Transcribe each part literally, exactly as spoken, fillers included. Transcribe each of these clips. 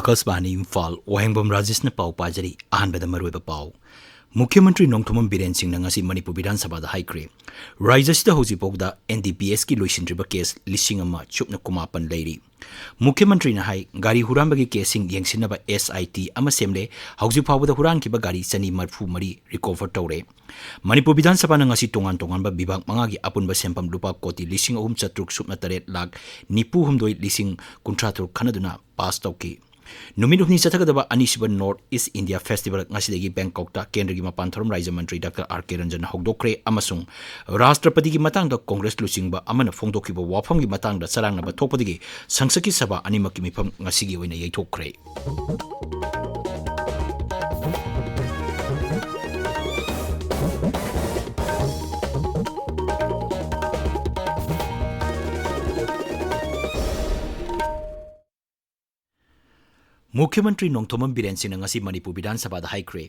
ꯑꯀꯥꯁꯕꯥꯅꯤ ꯏꯝꯐꯥꯜ, ꯋꯥꯍꯦꯡꯕꯝ ꯔꯥꯖꯦꯁꯅ ꯄꯥꯎ ꯄꯥꯖꯔꯤ꯫ ꯑꯍꯥꯟꯕꯗ ꯃꯔꯨꯑꯣꯏꯕ ꯄꯥꯎ꯫ ꯃꯨꯈ꯭ꯌ ꯃꯟꯇ꯭ꯔꯤ ꯅꯣꯡꯊꯣꯝꯕꯝ ꯕꯤꯔꯦꯟ ꯁꯤꯡꯅ ꯉꯁꯤ ꯃꯅꯤꯄꯨꯔ ꯕꯤꯙꯥꯟ ꯁꯚꯥꯗ ꯍꯥꯏꯈ꯭ꯔꯦ, ꯔꯥꯖ꯭ꯌꯁꯤꯗ ꯍꯧꯖꯤꯛ ꯐꯥꯎꯕꯗ ꯑꯦꯟ ꯗꯤ ꯄꯤ ꯑꯦꯁꯀꯤ ꯂꯣꯏꯁꯤꯟꯗ꯭ꯔꯤꯕ ꯀꯦꯁ ꯂꯤꯁꯤꯡ ꯑꯃ ꯁꯨꯞꯅ ꯀꯨꯟꯃꯥꯄꯟ ꯂꯩꯔꯤ꯫ ꯃꯨꯈ꯭ꯌ ꯃꯟꯇ꯭ꯔꯤꯅ ꯍꯥꯏ, ꯒꯥꯔꯤ ꯍꯨꯔꯥꯟꯕꯒꯤ ꯀꯦꯁꯁꯤꯡ ꯌꯦꯡꯁꯤꯟꯅꯕ ꯑꯦꯁ ꯑꯥꯏ ꯇꯤ ꯑꯃ ꯁꯦꯝꯂꯦ꯫ ꯍꯧꯖꯤꯛ ꯐꯥꯎꯕꯗ ꯍꯨꯔꯥꯟꯈꯤꯕ ꯒꯥꯔꯤ ꯆꯅꯤ ꯃꯔꯤꯐꯨ ꯃꯔꯤ ꯔꯤꯀꯣꯚꯔ ꯇꯧꯔꯦ꯫ ꯃꯅꯤꯄꯨꯔ ꯕꯤꯙꯥꯟ ꯁꯚꯥꯅ ꯉꯁꯤ ꯇꯣꯉꯥꯟ ꯇꯣꯉꯥꯟꯕ ꯕꯤꯚꯥꯒ ꯃꯉꯥꯒꯤ ꯑꯄꯨꯟꯕ ꯁꯦꯟꯐꯝ ꯂꯨꯄꯥ ꯀꯣꯇꯤ ꯂꯤꯁꯤꯡ ꯑꯍꯨꯝ ꯆꯥꯇ꯭ꯔꯨꯛ ꯁꯨꯞꯅ ꯇꯔꯦꯠ ꯂꯥꯈ ꯅꯤꯐꯨ ꯍꯨꯝꯗꯣꯏ ꯂꯤꯁꯤꯡ ꯀꯨꯟꯊ꯭ꯔꯥ ꯇꯔꯨꯛ ꯈꯟꯅꯗꯨꯅ ꯄꯥꯁ ꯇꯧꯈꯤ꯫ ꯅꯨꯃꯤꯠ ꯍꯨꯝꯅꯤ ꯆꯠꯊꯒꯗꯕ ꯑꯅꯤꯁꯨꯕ ꯅꯣꯔꯠ ꯏꯁ ꯏꯟꯗꯤꯌꯥ ꯐꯦꯁꯇꯤꯚꯦꯜ ꯉꯁꯤꯗꯒꯤ ꯕꯦꯡꯀꯣꯛꯇ ꯀꯦꯟꯗ꯭ꯔꯒꯤ ꯃꯄꯥꯟ ꯊꯧꯔꯝ ꯔꯥꯖ꯭ꯌ ꯃꯟꯇ꯭ꯔꯤ ꯗꯥꯛꯇꯔ ꯑꯥꯔ ꯀꯦ ꯔꯟꯖꯟꯅ ꯍꯧꯗꯣꯛꯈ꯭ꯔꯦ ꯑꯃꯁꯨꯡ ꯔꯥꯁꯇ꯭ꯔꯄꯇꯤꯒꯤ ꯃꯇꯥꯡꯗ ꯀꯣꯡꯒ꯭ꯔꯦꯁ ꯂꯨꯆꯤꯡꯕ ꯑꯃꯅ ꯐꯣꯡꯗꯣꯛꯈꯤꯕ ꯋꯥꯐꯝꯒꯤ ꯃꯇꯥꯡꯗ ꯆꯔꯥꯡꯅꯕ ꯊꯣꯛꯄꯗꯒꯤ ꯁꯪꯁꯠꯀꯤ ꯁꯚꯥ ꯑꯅꯤꯃꯛꯀꯤ ꯃꯤꯐꯝ ꯉꯁꯤꯒꯤ ꯑꯣꯏꯅ ꯌꯩꯊꯣꯛꯈ꯭ꯔꯦ꯫ ꯃꯨꯈ꯭ꯌ ꯃꯟꯇ꯭ꯔꯤ ꯅꯣꯡꯊꯣꯝꯕꯝ ꯕꯤꯔꯦꯟ ꯁꯤꯡꯅ ꯉꯁꯤ ꯃꯅꯤꯄꯨꯔ ꯕꯤꯙꯥꯟ ꯁꯚꯥꯗ ꯍꯥꯏꯈ꯭ꯔꯦ,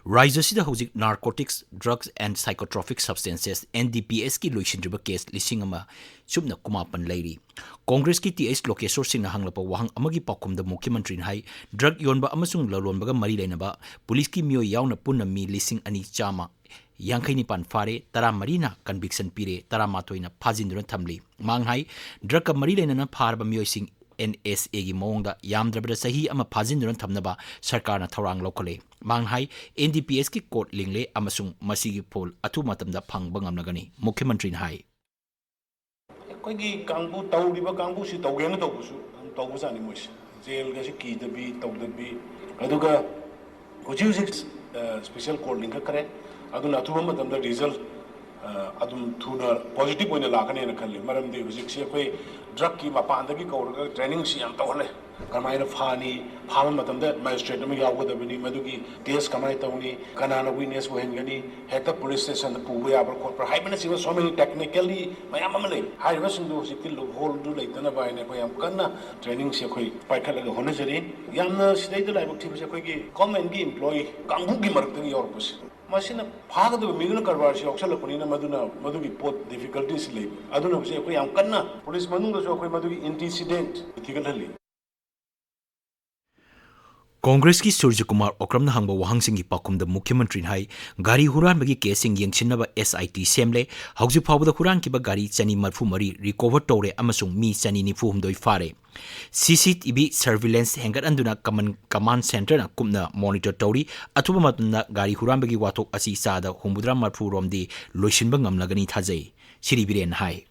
ꯔꯥꯖ꯭ꯌꯁꯤꯗ ꯍꯧꯖꯤꯛ Narcotics, Drugs and Psychotropic Substances, N D P ꯑꯦꯁꯀꯤ ꯂꯣꯏꯁꯤꯟꯗ꯭ꯔꯤꯕ ꯀꯦꯁ ꯂꯤꯁꯤꯡ ꯑꯃ ꯁꯨꯞꯅ ꯀꯨꯟꯃꯥꯄꯟ ꯂꯩꯔꯤ꯫ ꯀꯣꯡꯒ꯭ꯔꯦꯁꯀꯤ ꯇꯤ ꯑꯩꯆ ꯂꯣꯀꯦꯁꯣꯔ ꯁꯤꯡꯅ ꯍꯪꯂꯛꯄ ꯋꯥꯍꯪ ꯑꯃꯒꯤ ꯄꯥꯎꯈꯨꯝꯗ ꯃꯨꯈ꯭ꯌ ꯃꯟꯇ꯭ꯔꯤꯅ ꯍꯥꯏ, ꯗ꯭ꯔꯒ ꯌꯣꯟꯕ ꯑꯃꯁꯨꯡ ꯂꯂꯣꯟꯕꯒ ꯃꯔꯤ ꯂꯩꯅꯕ ꯄꯨꯂꯤꯁꯀꯤ ꯃꯤꯑꯣꯏ ꯌꯥꯎꯅ ꯄꯨꯟꯅ ꯃꯤ ꯂꯤꯁꯤꯡ ꯑꯅꯤ ꯆꯥꯝꯃ ꯌꯥꯡꯈꯩ ꯅꯤꯄꯥꯟ ꯐꯥꯔꯦ, ꯇꯔꯥꯃꯔꯤꯅ ꯀꯟꯚꯤꯛꯁꯟ ꯄꯤꯔꯦ, ꯇꯔꯥꯃꯥꯊꯣꯏꯅ ꯐꯥꯖꯤꯟꯗꯨꯅ ꯊꯝꯂꯤ꯫ ꯃꯍꯥꯛꯅ ꯍꯥꯏ, ꯗ꯭ꯔꯒꯀ ꯃꯔꯤ ꯂꯩꯅꯅ ꯐꯥꯔꯕ ꯃꯤꯑꯣꯏꯁꯤꯡ ꯑꯦꯟ ꯑꯦꯁ ꯑꯦꯒꯤ ꯃꯑꯣꯡꯗ ꯌꯥꯝꯗ꯭ꯔꯕꯗ ꯆꯍꯤ ꯑꯃ ꯐꯥꯖꯤꯟꯗꯨꯅ ꯊꯝꯅꯕ ꯁꯔꯀꯥꯔꯅ ꯊꯧꯔꯥꯡ ꯂꯧꯈꯠꯂꯦ꯫ ꯃꯍꯥꯛꯅ ꯍꯥꯏ, ꯑꯦꯟ ꯗꯤ ꯄꯤ ꯑꯦꯁꯀꯤ ꯀꯣꯔꯠ ꯂꯤꯡꯂꯦ ꯑꯃꯁꯨꯡ ꯃꯁꯤꯒꯤ ꯐꯣꯜ ꯑꯊꯨꯕ ꯃꯇꯝꯗ ꯐꯪꯕ ꯉꯝꯂꯒꯅꯤ꯫ ꯃꯨꯈ꯭ꯌ ꯃꯟꯇ꯭ꯔꯤꯅ ꯍꯥꯏ꯫ ꯑꯩꯈꯣꯏꯒꯤ ꯀꯥꯡꯕꯨ, ꯇꯧꯔꯤꯕ ꯀꯥꯡꯕꯨꯁꯤ ꯇꯧꯒꯦꯅ ꯇꯧꯕꯁꯨ ꯑꯗꯨꯝ ꯇꯧꯕꯖꯥꯠꯅꯤ ꯃꯣꯏꯁꯦ꯫ ꯖꯦꯜꯒꯁꯤ ꯀꯤꯗꯕꯤ, ꯇꯧꯗꯕꯤ꯫ ꯑꯗꯨꯒ ꯍꯧꯖꯤꯛ ꯍꯧꯖꯤꯛ, ꯑ, ꯁ꯭ꯄꯦꯁꯦꯜ ꯀꯣꯔꯠ ꯂꯤꯡꯈꯠꯈ꯭ꯔꯦ꯫ ꯑꯗꯨꯅ ꯑꯊꯨꯕ ꯃꯇꯝꯗ ꯔꯤꯖꯜ, ꯑ, ꯑꯗꯨꯝ ꯊꯨꯅ ꯄꯣꯖꯤꯇꯤꯚ ꯑꯣꯏꯅ ꯂꯥꯛꯀꯅꯦꯅ ꯈꯜꯂꯤ꯫ ꯃꯔꯝꯗꯤ ꯍꯧꯖꯤꯛꯁꯤ ꯑꯩꯈꯣꯏ ꯗ꯭ꯔꯒꯀꯤ ꯃꯄꯥꯟꯗꯒꯤ ꯀꯧꯔꯒ ꯇ꯭ꯔꯦꯅꯤꯡꯁꯤ ꯌꯥꯝ ꯇꯧꯍꯜꯂꯦ꯫ ꯀꯃꯥꯏꯅ ꯐꯥꯅꯤ, ꯐꯥꯕ ꯃꯇꯝꯗ ꯃꯦꯖꯤꯁꯇ꯭ꯔꯦꯠ ꯑꯃ ꯌꯥꯎꯒꯗꯕꯅꯤ, ꯃꯗꯨꯒꯤ ꯇꯦꯁ ꯀꯃꯥꯏꯅ ꯇꯧꯅꯤ, ꯀꯅꯥꯅ ꯋꯤꯠꯅꯦꯁ ꯑꯣꯏꯍꯟꯒꯅꯤ, ꯍꯦꯛꯇ ꯄꯨꯂꯤꯁ ꯁ꯭ꯇꯦꯁꯟꯗ ꯄꯨꯕ ꯌꯥꯕ꯭ꯔꯥ ꯈꯣꯠꯄ꯭ꯔꯥ ꯍꯥꯏꯕꯅꯆꯤꯡꯕ so many technically ꯃꯌꯥꯝ ꯑꯃ ꯂꯩ꯫ ꯍꯥꯏꯔꯤꯕꯁꯤꯡꯗꯨ ꯍꯧꯖꯤꯛꯇꯤ ꯂꯨꯞꯍꯣꯜꯗꯨ ꯂꯩꯇꯅꯕ ꯍꯥꯏꯅ ꯑꯩꯈꯣꯏ ꯌꯥꯝ ꯀꯟꯅ ꯇ꯭ꯔꯦꯅꯤꯡꯁꯦ ꯑꯩꯈꯣꯏ ꯄꯥꯏꯈꯠꯂꯒ ꯍꯣꯠꯅꯖꯔꯤ꯫ ꯌꯥꯝꯅ ꯁꯤꯗꯩꯗ ꯂꯥꯏꯕꯛ ꯊꯤꯕꯁꯦ ꯑꯩꯈꯣꯏꯒꯤ ꯒꯣꯔꯃꯦꯟꯒꯤ ꯏꯝꯄ꯭ꯂꯣꯌꯤ ꯀꯥꯡꯕꯨꯒꯤ ꯃꯔꯛꯇꯒꯤ ꯌꯥꯎꯔꯛꯄꯁꯦ꯫ ꯃꯁꯤꯅ ꯐꯥꯒꯗꯕ ꯃꯤꯗꯨꯅ ꯀꯔꯕꯥꯔꯁꯤ ꯌꯥꯎꯁꯜꯂꯛꯄꯅꯤꯅ ꯃꯗꯨꯅ, ꯃꯗꯨꯒꯤ ꯄꯣꯠ ꯗꯤꯐꯤꯀꯜꯇꯤꯁꯤ ꯂꯩꯕ꯫ ꯑꯗꯨꯅ ꯍꯧꯖꯤꯛ ꯑꯩꯈꯣꯏ ꯌꯥꯝ ꯀꯟꯅ ꯄꯨꯂꯤꯁ ꯃꯅꯨꯡꯗꯁꯨ ꯑꯩꯈꯣꯏ ꯃꯗꯨꯒꯤ ꯑꯦꯟꯇꯤꯁꯤꯗꯦꯟꯠ ꯊꯤꯒꯠꯍꯜꯂꯤ꯫ ꯀꯣꯡꯒ꯭ꯔꯦꯁꯀꯤ ꯁꯨꯔꯖꯀꯨꯃꯥꯔ ꯑꯣꯀ꯭ꯔꯝꯅ ꯍꯪꯕ ꯋꯥꯍꯪꯁꯤꯡꯒꯤ ꯄꯥꯎꯈꯨꯝꯗ ꯃꯨꯈ꯭ꯌ ꯃꯟꯇ꯭ꯔꯤꯅ ꯍꯥꯏ, ꯒꯥꯔꯤ ꯍꯨꯔꯥꯟꯕꯒꯤ ꯀꯦꯁꯁꯤꯡ ꯌꯦꯡꯁꯤꯟꯅꯕ S I T ꯁꯦꯝꯂꯦ꯫ ꯍꯧꯖꯤꯛ ꯐꯥꯎꯕꯗ ꯍꯨꯔꯥꯟꯈꯤꯕ ꯒꯥꯔꯤ ꯆꯅꯤ ꯃꯔꯤꯐꯨ ꯃꯔꯤ ꯔꯤꯀꯣꯚꯔ ꯇꯧꯔꯦ ꯑꯃꯁꯨꯡ ꯃꯤ ꯆꯅꯤ ꯅꯤꯐꯨ ꯍꯨꯝꯗꯣꯏ ꯐꯥꯔꯦ꯫ C C T V surveillance ꯍꯦꯟꯒꯠꯍꯟꯗꯨꯅ ꯀꯃꯟ, ꯀꯃꯥꯟ ꯁꯦꯟꯇꯔꯅ ꯀꯨꯞꯅ ꯃꯣꯅꯤꯇꯔ ꯇꯧꯔꯤ꯫ ꯑꯊꯨꯕ ꯃꯇꯝꯗ ꯒꯥꯔꯤ ꯍꯨꯔꯥꯟꯕꯒꯤ ꯋꯥꯊꯣꯛ ꯑꯁꯤ ꯆꯥꯗ ꯍꯨꯝꯐꯨꯇꯔꯥ ꯃꯔꯤꯐꯨ ꯔꯣꯝꯗꯤ ꯂꯣꯏꯁꯤꯟꯕ ꯉꯝꯂꯒꯅꯤ ꯊꯥꯖꯩ꯫ ꯁꯤꯔꯤ ꯕꯤꯔꯦꯟ ꯍꯥꯏ꯫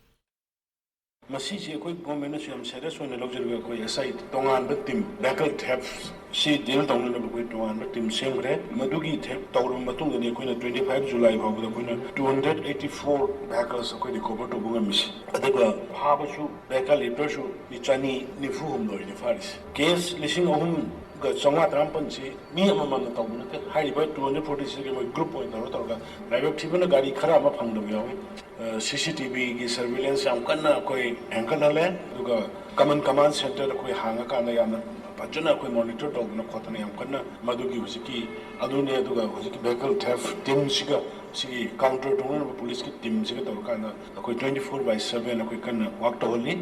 ꯃꯁꯤꯁꯦ ꯑꯩꯈꯣꯏ ꯒꯣꯔꯃꯦꯟꯅꯁꯨ ꯌꯥꯝ ꯁꯦꯔꯤꯌꯁ ꯑꯣꯏꯅ ꯂꯧꯖꯔꯒ ꯑꯩꯈꯣꯏ S I T ꯇꯣꯉꯥꯟꯕ ꯇꯤꯝ, vehicle theft ꯁꯤ ꯗꯤꯜ ꯇꯧꯅꯅꯕ ꯑꯩꯈꯣꯏ ꯇꯣꯉꯥꯟꯕ ꯇꯤꯝ ꯁꯦꯝꯈ꯭ꯔꯦ꯫ ꯃꯗꯨꯒꯤ ꯊꯦꯐ ꯇꯧꯔꯕ ꯃꯇꯨꯡꯗꯅꯤ ꯑꯩꯈꯣꯏꯅ twenty five July ꯐꯥꯎꯕꯗ ꯑꯩꯈꯣꯏꯅ two hundred eighty four vehicles ꯑꯩꯈꯣꯏ ꯔꯤꯀꯣꯚꯔ ꯇꯧꯕ ꯉꯝꯃꯤꯁꯦ꯫ ꯑꯗꯨꯒ ꯐꯥꯕꯁꯨ vehicle ꯂꯤꯇꯔꯁꯨ ꯃꯤ ꯆꯅꯤ ꯅꯤꯐꯨ ꯍꯨꯝꯗꯣꯏꯅꯤ ꯐꯥꯔꯤꯁꯦ꯫ ꯀꯦꯁ ꯂꯤꯁꯤꯡ ꯑꯍꯨꯝꯒ ꯆꯥꯝꯃꯉꯥ ꯇꯔꯥꯃꯥꯄꯟꯁꯤ ꯃꯤ ꯑꯃꯃꯝꯅ ꯇꯧꯕ ꯅꯠꯇꯦ꯫ ꯍꯥꯏꯔꯤꯕ two hundred forty six ꯃꯣꯏ ꯒ꯭ꯔꯨꯞ ꯑꯣꯏꯅ ꯇꯧꯔ ꯇꯧꯔꯒ ꯂꯥꯏꯕꯛ ꯊꯤꯕꯅ ꯒꯥꯔꯤ ꯈꯔ ꯑꯃ ꯐꯪꯗꯕ ꯌꯥꯎꯏ꯫ ꯑ, C C T V ꯒꯤ surveillance ꯌꯥꯝ ꯀꯟꯅ ꯑꯩꯈꯣꯏ ꯍꯦꯟꯒꯠꯍꯜꯂꯦ꯫ ꯑꯗꯨꯒ ꯀꯃꯟ ꯀꯃꯥꯟ ꯁꯦꯟꯇꯔꯗ ꯑꯩꯈꯣꯏ ꯍꯥꯡꯉꯀꯥꯟꯗ ꯌꯥꯝꯅ ꯐꯖꯅ ꯑꯩꯈꯣꯏ ꯃꯣꯅꯤꯇꯔ ꯇꯧꯗꯅ ꯈꯣꯠꯇꯅ ꯌꯥꯝ ꯀꯟꯅ ꯃꯗꯨꯒꯤ ꯍꯧꯖꯤꯛꯀꯤ ꯑꯗꯨꯅꯦ꯫ ꯑꯗꯨꯒ ꯍꯧꯖꯤꯛꯀꯤ vehicle theft ꯇꯤꯝꯁꯤꯒ ꯁꯤꯒꯤ counter ꯇꯧꯅꯅꯕ ꯄꯨꯂꯤꯁꯀꯤ ꯇꯤꯝꯁꯤꯒ ꯇꯧꯔꯀꯥꯟꯗ ꯑꯩꯈꯣꯏ twenty four by seven ꯑꯩꯈꯣꯏ ꯀꯟꯅ ꯋꯥꯛ ꯇꯧꯍꯜꯂꯤ꯫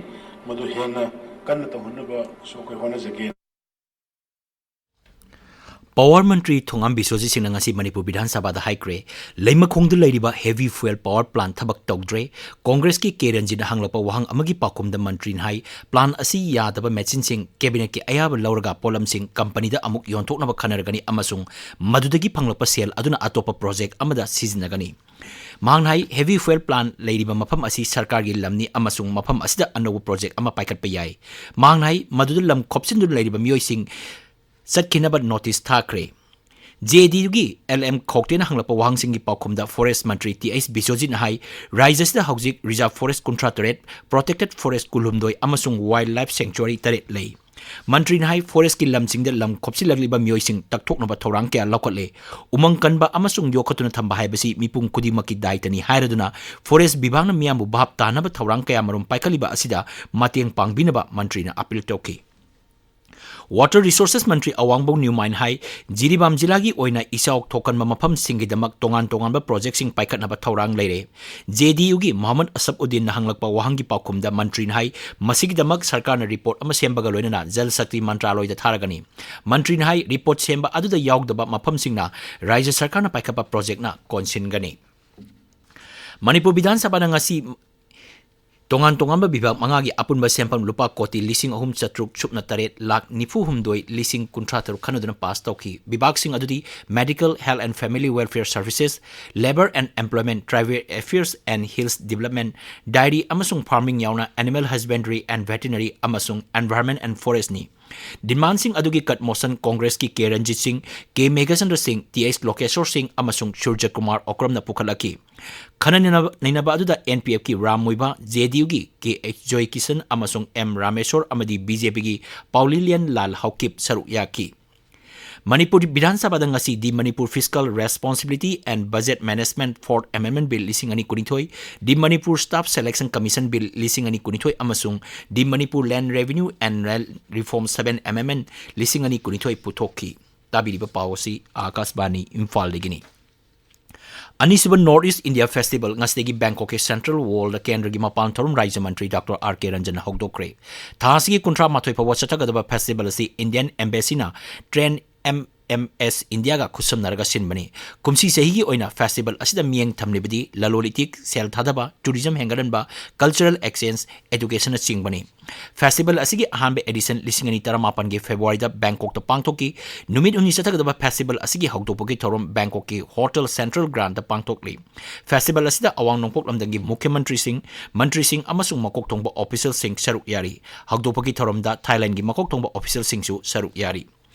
ꯃꯗꯨ ꯍꯦꯟꯅ ꯀꯟꯅ ꯇꯧꯍꯟꯅꯕꯁꯨ ꯑꯩꯈꯣꯏ ꯍꯣꯠꯅꯖꯒꯦ꯫ ꯄꯥꯋꯔ ꯃꯟꯇ꯭ꯔꯤ ꯊꯣꯉꯥꯝ ꯕꯤꯁ꯭ꯋꯖꯤꯠ ꯁꯤꯡꯅ ꯉꯁꯤ ꯃꯅꯤꯄꯨꯔ ꯕꯤꯙꯥꯟ ꯁꯚꯥꯗ ꯍꯥꯏꯈ꯭ꯔꯦ, ꯂꯩꯃꯈꯣꯡꯗ ꯂꯩꯔꯤꯕ heavy fuel power plant ꯊꯕꯛ ꯇꯧꯗ꯭ꯔꯦ꯫ ꯀꯣꯡꯒ꯭ꯔꯦꯁꯀꯤ ꯀꯦ ꯔꯟꯖꯤꯠꯅ ꯍꯪꯂꯛꯄ ꯋꯥꯍꯪ ꯑꯃꯒꯤ ꯄꯥꯎꯈꯨꯝꯗ ꯃꯟꯇ꯭ꯔꯤꯅ ꯍꯥꯏ, plant ꯑꯁꯤ ꯌꯥꯗꯕ ꯃꯦꯆꯤꯟꯁꯤꯡ, cabinetꯀꯤ ꯑꯌꯥꯕ ꯂꯧꯔꯒ ꯄꯣꯠꯂꯝꯁꯤꯡ ꯀꯝꯄꯅꯤꯗ ꯑꯃꯨꯛ ꯌꯣꯟꯊꯣꯛꯅꯕ ꯈꯟꯅꯔꯒꯅꯤ ꯑꯃꯁꯨꯡ ꯃꯗꯨꯗꯒꯤ ꯐꯪꯂꯛꯄ ꯁꯦꯜ ꯑꯗꯨꯅ ꯑꯇꯣꯞꯄ project ꯑꯃꯗ ꯁꯤꯖꯤꯟꯅꯒꯅꯤ꯫ ꯃꯍꯥꯛꯅ ꯍꯥꯏ, heavy fuel plant ꯂꯩꯔꯤꯕ ꯃꯐꯝ ꯑꯁꯤ ꯁꯔꯀꯥꯔꯒꯤ ꯂꯝꯅꯤ ꯑꯃꯁꯨꯡ ꯃꯐꯝ ꯑꯁꯤꯗ ꯑꯅꯧꯕ project ꯑꯃ ꯄꯥꯏꯈꯠꯄ ꯌꯥꯏ꯫ ꯃꯍꯥꯛꯅ ꯍꯥꯏ, ꯃꯗꯨꯗ ꯂꯝ ꯈꯣꯞꯆꯤꯟꯗꯨꯅ ꯂꯩꯔꯤꯕ ꯃꯤꯑꯣꯏꯁꯤꯡ ꯆꯠꯈꯤꯅꯕ notice ꯊꯥꯈ꯭ꯔꯦ꯫ J D Uꯒꯤ L M ꯈꯧꯇꯦꯅ ꯍꯪꯂꯛꯄ ꯋꯥꯍꯪꯁꯤꯡꯒꯤ ꯄꯥꯎꯈꯨꯝꯗ forest ꯃꯟꯇ꯭ꯔꯤ Th ꯕꯤꯁ꯭ꯋꯖꯤꯠꯅ ꯍꯥꯏ, ꯔꯥꯖ꯭ꯌꯁꯤꯗ ꯍꯧꯖꯤꯛ reserve forest ꯀꯨꯟꯊ꯭ꯔꯥ ꯇꯔꯦꯠ, protected forest ꯀꯨꯟꯍꯨꯝꯗꯣꯏ ꯑꯃꯁꯨꯡ wildlife sanctuary ꯇꯔꯦꯠ ꯂꯩ꯫ ꯃꯟꯇ꯭ꯔꯤꯅ ꯍꯥꯏ, forestꯀꯤ ꯂꯝꯁꯤꯡꯗ ꯂꯝ ꯈꯣꯞꯆꯤꯜꯂꯛꯂꯤꯕ ꯃꯤꯑꯣꯏꯁꯤꯡ ꯇꯛꯊꯣꯛꯅꯕ ꯊꯧꯔꯥꯡ ꯀꯌꯥ ꯂꯧꯈꯠꯂꯦ꯫ ꯎꯃꯪ ꯀꯟꯕ ꯑꯃꯁꯨꯡ ꯌꯣꯛꯈꯠꯇꯨꯅ ꯊꯝꯕ ꯍꯥꯏꯕꯁꯤ ꯃꯤꯄꯨꯝ ꯈꯨꯗꯤꯡꯃꯛꯀꯤ ꯗꯥꯏꯇꯅꯤ ꯍꯥꯏꯔꯗꯨꯅ forest ꯕꯤꯚꯥꯒꯅ ꯃꯤꯌꯥꯝꯕꯨ ꯚꯥꯞ ꯇꯥꯅꯕ ꯊꯧꯔꯥꯡ ꯀꯌꯥꯃꯔꯨꯝ ꯄꯥꯏꯈꯠꯂꯤꯕ ꯑꯁꯤꯗ ꯃꯇꯦꯡ ꯄꯥꯡꯕꯤꯅꯕ ꯃꯟꯇ꯭ꯔꯤꯅ appeal ꯇꯧꯈꯤ꯫ Water Resources ꯃꯟꯇ꯭ꯔꯤ ꯑꯋꯥꯡꯕꯧ ꯅ꯭ꯌꯨꯃꯥꯏꯟ ꯍꯥꯏ, ꯖꯤꯔꯤꯕꯥꯝ ꯖꯤꯂꯥꯒꯤ ꯑꯣꯏꯅ ꯏꯆꯥꯎ ꯊꯣꯛꯀꯟꯕ ꯃꯐꯝꯁꯤꯡꯒꯤꯗꯃꯛ ꯇꯣꯉꯥꯟ ꯇꯣꯉꯥꯟꯕ ꯄ꯭ꯔꯣꯖꯦꯛꯁꯤꯡ ꯄꯥꯏꯈꯠꯅꯕ ꯊꯧꯔꯥꯡ ꯂꯩꯔꯦ꯫ ꯖꯦ ꯗꯤ ꯌꯨꯒꯤ ꯃꯣꯍꯝꯃꯗ ꯑꯁꯐꯎꯗꯤꯟꯅ ꯍꯪꯂꯛꯄ ꯋꯥꯍꯪꯒꯤ ꯄꯥꯎꯈꯨꯝꯗ ꯃꯟꯇ꯭ꯔꯤꯅ ꯍꯥꯏ, ꯃꯁꯤꯒꯤꯗꯃꯛ ꯁꯔꯀꯥꯔꯅ ꯔꯤꯄꯣꯔꯠ ꯑꯃ ꯁꯦꯝꯕꯒ ꯂꯣꯏꯅꯅ ꯖꯜ ꯁꯛꯇꯤ ꯃꯟꯇ꯭ꯔꯥꯂꯣꯏꯗ ꯊꯥꯔꯒꯅꯤ꯫ ꯃꯟꯇ꯭ꯔꯤꯅ ꯍꯥꯏ, ꯔꯤꯄꯣꯔꯠ ꯁꯦꯝꯕ ꯑꯗꯨꯗ ꯌꯥꯎꯗꯕ ꯃꯐꯝꯁꯤꯡꯅ ꯔꯥꯖ꯭ꯌ ꯁꯔꯀꯥꯔꯅ ꯄꯥꯏꯈꯠꯄ ꯄ꯭ꯔꯣꯖꯦꯛꯅ ꯀꯣꯟꯁꯤꯟꯒꯅꯤ꯫ ꯃꯅꯤꯄꯨꯔ ꯕꯤꯙꯥꯟ ꯁꯚꯥꯅ ꯉꯁꯤ ꯇꯣꯉꯥꯟ ꯇꯣꯉꯥꯟꯕ ꯕꯤꯚꯥꯒ ꯃꯉꯥꯒꯤ ꯑꯄꯨꯟꯕ ꯁꯦꯟꯐꯝ ꯂꯨꯄꯥ ꯀꯣꯇꯤ ꯂꯤꯁꯤꯡ ꯑꯍꯨꯝ ꯆꯥꯇ꯭ꯔꯨꯛ ꯁꯨꯞꯅ ꯇꯔꯦꯠ ꯂꯥꯈ ꯅꯤꯐꯨ ꯍꯨꯝꯗꯣꯏ ꯂꯤꯁꯤꯡ ꯀꯨꯟꯊ꯭ꯔꯥ ꯇꯔꯨꯛ ꯈꯟꯅꯗꯨꯅ ꯄꯥꯁ ꯇꯧꯈꯤ꯫ ꯕꯤꯚꯥꯒꯁꯤꯡ ꯑꯗꯨꯗꯤ Medical, Health and Family Welfare Services, Labour and Employment, Tribal Affairs and Hills Development, Dairy ꯑꯃꯁꯨꯡ Farming ꯌꯥꯎꯅ Animal Husbandry and Veterinary ꯑꯃꯁꯨꯡ Environment and Forestꯅꯤ꯫ ꯗꯤꯃꯥꯟꯁꯤꯡ ꯑꯗꯨꯒꯤ ꯀꯠ ꯃꯣꯁꯟ ꯀꯣꯡꯒ꯭ꯔꯦꯁꯀꯤ ꯀꯦ ꯔꯟꯖꯤꯠ ꯁꯤꯡ, ꯀꯦ ꯃꯦꯘꯆꯟꯗ꯭ꯔ ꯁꯤꯡ, ꯇꯤ ꯑꯩꯆ ꯂꯣꯀꯦꯁꯣꯔ ꯁꯤꯡ ꯑꯃꯁꯨꯡ ꯁꯨꯔꯖ ꯀꯨꯃꯥꯔ ꯑꯣꯀ꯭ꯔꯝꯅ ꯄꯨꯈꯠꯂꯛꯈꯤ꯫ ꯈꯟꯅ ꯅꯩꯅꯕ, ꯅꯩꯅꯕ ꯑꯗꯨꯗ ꯑꯦꯟ ꯄꯤ ꯑꯦꯐꯀꯤ ꯔꯥꯝ ꯃꯨꯏꯕꯥ, ꯖꯦ ꯗꯤ ꯌꯨꯒꯤ ꯀꯦ ꯑꯩꯆ ꯖꯣꯏ ꯀꯤꯁꯟ ꯑꯃꯁꯨꯡ ꯑꯦꯝ ꯔꯥꯃꯦꯁꯣꯔ ꯑꯃꯗꯤ ꯕꯤ ꯖꯦ ꯄꯤꯒꯤ ꯄꯥꯎꯂꯤꯂꯤꯌꯟ ꯂꯥꯜ ꯍꯧꯀꯤꯞ ꯁꯔꯨꯛ ꯌꯥꯈꯤ꯫ ꯃꯅꯤꯄꯨꯔ ꯕꯤꯙꯥꯟ ꯁꯚꯥꯗ ꯉꯁꯤ The Manipur Fiscal Responsibility and Budget Management Fourth Amendment Bill ꯂꯤꯁꯤꯡ ꯑꯅꯤ ꯀꯨꯟꯅꯤꯊꯣꯏ, The Manipur Staff Selection Commission Bill ꯂꯤꯁꯤꯡ ꯑꯅꯤ ꯀꯨꯟꯅꯤꯊꯣꯏ ꯑꯃꯁꯨꯡ The Manipur Land Revenue and Land Reform Seven Amendment ꯂꯤꯁꯤꯡ ꯑꯅꯤ ꯀꯨꯟꯅꯤꯊꯣꯏ ꯄꯨꯊꯣꯛꯈꯤ꯫ ꯇꯥꯕꯤꯔꯤꯕ ꯄꯥꯎ ꯑꯁꯤ ꯑꯥꯀꯥꯁꯕꯥꯅꯤ ꯏꯝꯐꯥꯜꯗꯒꯤꯅꯤ꯫ ꯑꯅꯤꯁꯨꯕ North East India Festival ꯉꯁꯤꯗꯒꯤ ꯕꯦꯡꯀꯣꯛꯀꯤ Central World ꯀꯦꯟꯗ꯭ꯔꯒꯤ ꯃꯄꯥꯟ ꯊꯧꯔꯝ ꯔꯥꯖ꯭ꯌ ꯃꯟꯇ꯭ꯔꯤ ꯗꯣꯛꯇꯔ ꯑꯥꯔ ꯀꯦ ꯔꯟꯖꯟꯅ ꯍꯧꯗꯣꯛꯈ꯭ꯔꯦ꯫ ꯊꯥ ꯑꯁꯤꯒꯤ ꯀꯨꯟꯊ꯭ꯔꯥ ꯃꯥꯊꯣꯏ ꯐꯥꯎꯕ ꯆꯠꯊꯒꯗꯕ festival ꯑꯁꯤ Indian Embassyꯅ Train M M S Indiaꯒ ꯈꯨꯠꯁꯝꯅꯔꯒ ꯁꯤꯟꯕꯅꯤ꯫ ꯀꯨꯝꯁꯤ ꯆꯍꯤꯒꯤ ꯑꯣꯏꯅ festival ꯑꯁꯤꯗ ꯃꯤꯠꯌꯦꯡ ꯊꯝꯂꯤꯕꯗꯤ ꯂꯂꯣꯟ ꯏꯇꯤꯛ, ꯁꯦꯜ ꯊꯥꯗꯕ, tourism ꯍꯦꯟꯒꯠꯍꯟꯕ, cultural exchange, educationꯅꯆꯤꯡꯕꯅꯤ꯫ Festival ꯑꯁꯤꯒꯤ ꯑꯍꯥꯟꯕ edition ꯂꯤꯁꯤꯡ ꯑꯅꯤ ꯇꯔꯥꯃꯥꯄꯟꯒꯤ Februaryꯗ ꯕꯦꯡꯀꯣꯛꯇ ꯄꯥꯡꯊꯣꯛꯈꯤ꯫ ꯅꯨꯃꯤꯠ ꯍꯨꯝꯅꯤ ꯆꯠꯊꯒꯗꯕ festival ꯑꯁꯤꯒꯤ ꯍꯧꯗꯣꯛꯄꯒꯤ ꯊꯧꯔꯝ ꯕꯦꯡꯀꯣꯛꯀꯤ Hotel Central Grandꯇ ꯄꯥꯡꯊꯣꯛꯂꯤ꯫ Festival ꯑꯁꯤꯗ ꯑꯋꯥꯡ ꯅꯣꯡꯄꯣꯛ ꯂꯝꯗꯝꯒꯤ ꯃꯨꯈ꯭ꯌ ꯃꯟꯇ꯭ꯔꯤꯁꯤꯡ, ꯃꯟꯇ꯭ꯔꯤꯁꯤꯡ ꯑꯃꯁꯨꯡ ꯃꯀꯣꯛ ꯊꯣꯡꯕ officialꯁꯤꯡ ꯁꯔꯨꯛ ꯌꯥꯔꯤ꯫ ꯍꯧꯗꯣꯛꯄꯒꯤ ꯊꯧꯔꯝꯗ Thailandꯒꯤ ꯃꯀꯣꯛ ꯊꯣꯡꯕ officialꯁꯤꯡꯁꯨ ꯁꯔꯨꯛ ꯌꯥꯔꯤ꯫